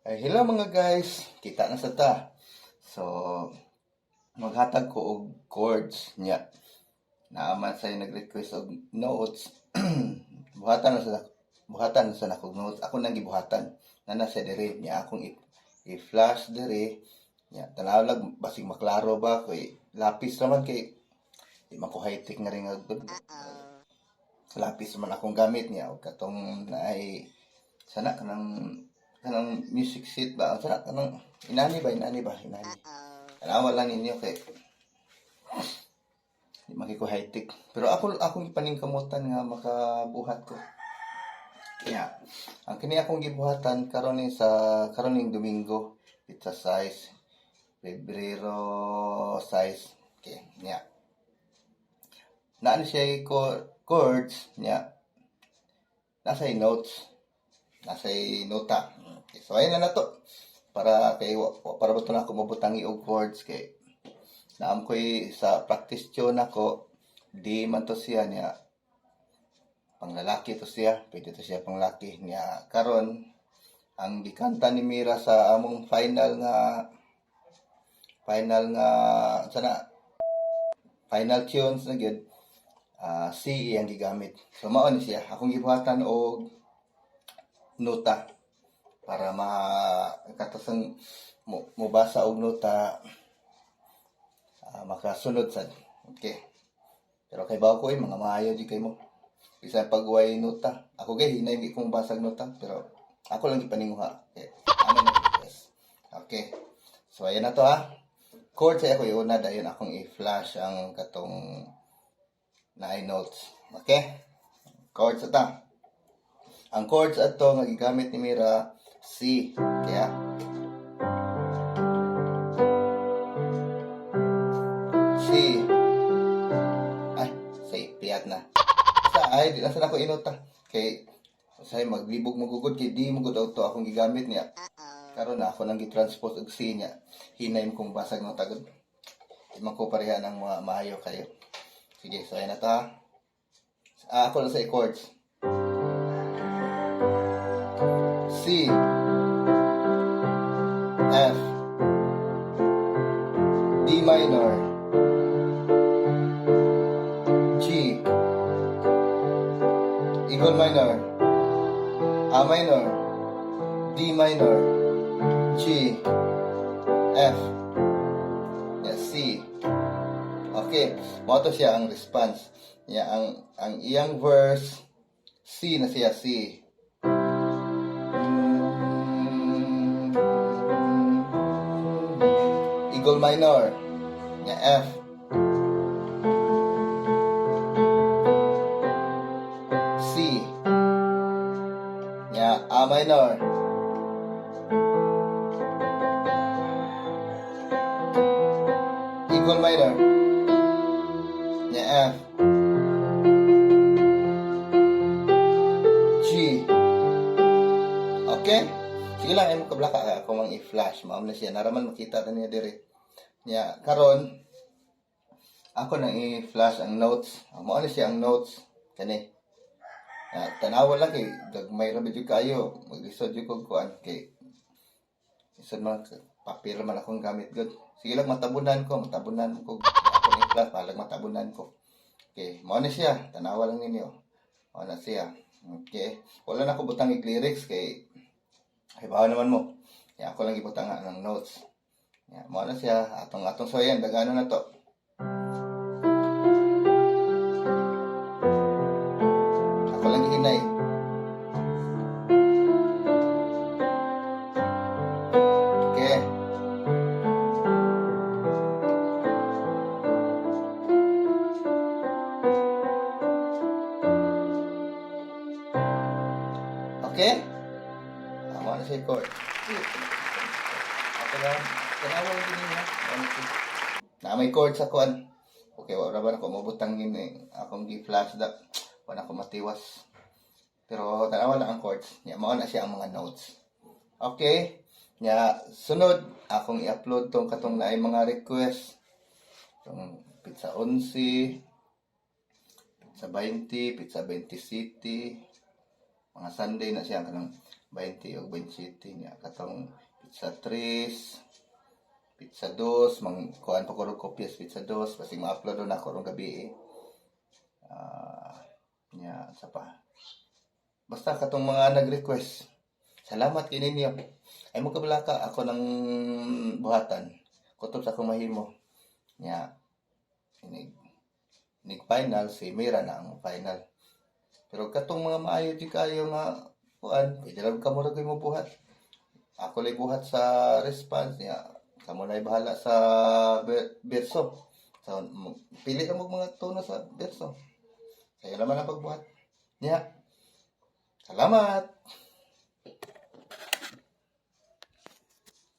Ay, hello mga guys, kita na sa ta. So, maghatag ko og chords niya. Naaman sa nag-request og notes. Buhatan na sa nakog notes. Ako nang gibuhatan. Na nasa dire niya akong i-flash dire. Niya tanaw lang basig maklaro ba kay lapis naman kay di man ko high-tech nga rin nga lapis man akong gamit niya og katong naay sana kanang kanang music sheet ba, sana kanang inani ba, inani ba, inani. Tanawa lang ninyo kay di man ko high-tech, pero ako akong ipaningkamutan nga makabuhat ko. Kaya ang kini akong gibuhatan karon ni sa karon ning Domingo, pizza size, Pebrero size. Okay, nya naa siya chords niya, nasa notes, nasa nota. Okay, so ayun na na to para kay para ba to na ako mabutang og chords kay naam ko'y sa practice tune nako. Di man to siya niya, panglalaki to siya, pwede to siya panglaki niya. Karon ang gikanta ni Mira sa among final nga sana final tunes na gyud, C iyang gigamit. So mao ni siya akong gibuhatan og nota para ma katasang mo mobasa og nota, makasunod sad. Okay, pero kay bawo ko eh, mga maayo di kay mo bisan pag way nota. Ako kay hinay mi kong basag nota, pero ako lang gipaninguha. Okay, amen na request. Okay, so ayan na to ha. Chord sa ako iuna, dayon akong i-flash ang katong naay notes. Okay, chords ta. Ang chords ato nga gigamit ni Mira, C. Kaya C. Ay, say piyat na. Sa ay di na sa nako inota. Kay say maglibog magugod kay di mo gud to akong gigamit niya. Karon na ako nang gi-transpose og C niya. Hinay mo kong basag ng tagod. Di man ko pareha ng mga maayo kayo. Sige, so ayan na ta. Ako lang sa chords. C, F, D minor, G, Equal minor, A minor, D minor, G, F, yeah, C. Okay, mao to siya ang response. Ya, ang iyang verse, C na siya, C. Equal minor, ya, F. C. Ya, A minor. Equal minor. Ya, F. G. Okay? Sige lang, ay mo kablaka ako mang i-flash. Mao na siya. Naraman makita ta niya dire. Nya, karon ako nang i-flash ang notes. Mao na siya ang notes. Kani. Ya, tanawa lang kay gagmay ra jud kayo. Maglisod jud kog kuan kay isod man papel man akong gamit gud. Sige lang, matabunan ko. Ako ni flash palag matabunan ko. Okay, mao na siya. Tanawa lang ninyo. Mao na siya. Okay. Wala na ko butang i-lyrics kay hibaw naman mo. Ya, ako lang gibutang nga ng notes. Ya, mao na siya. Atong atong so yan, dagano na to. Ako lang gihinay. Okay. Okay? Tama na siya chord. Ako lang, tanawa lang din niya. Na may chord sa kuan. Okay, wala ba na ko mabutang gini akong gi-flash da. Wala ko matiwas. Pero tanawa lang ang chords. Nya mao na siya ang mga notes. Okay. Nya sunod akong i-upload tong katong naay mga request. Tong pizza 11, pizza 20, pizza 20 City. Mga Sunday na siya, kanang 20 o 27 niya. Katong petsa 3, petsa 2, mang kuan pa ko og kopya sa petsa 2, basig ma-upload na ako rong gabi eh. Ah, nya sa pa. Basta katong mga nag-request. Salamat kay ninyo. Ay mo kabalaka, ako nang buhatan. Kutob sa akong mahimo. Nya inig inig final si Mira na ang final. Pero katong mga maayo di kayo nga kuan, pwede ra kamo ra mo buhat. Ako lay buhat sa response niya. Kamo na bahala sa berso. So, pili ka mo mga tono sa berso. Sayo naman ang pagbuhat. Niya. Salamat!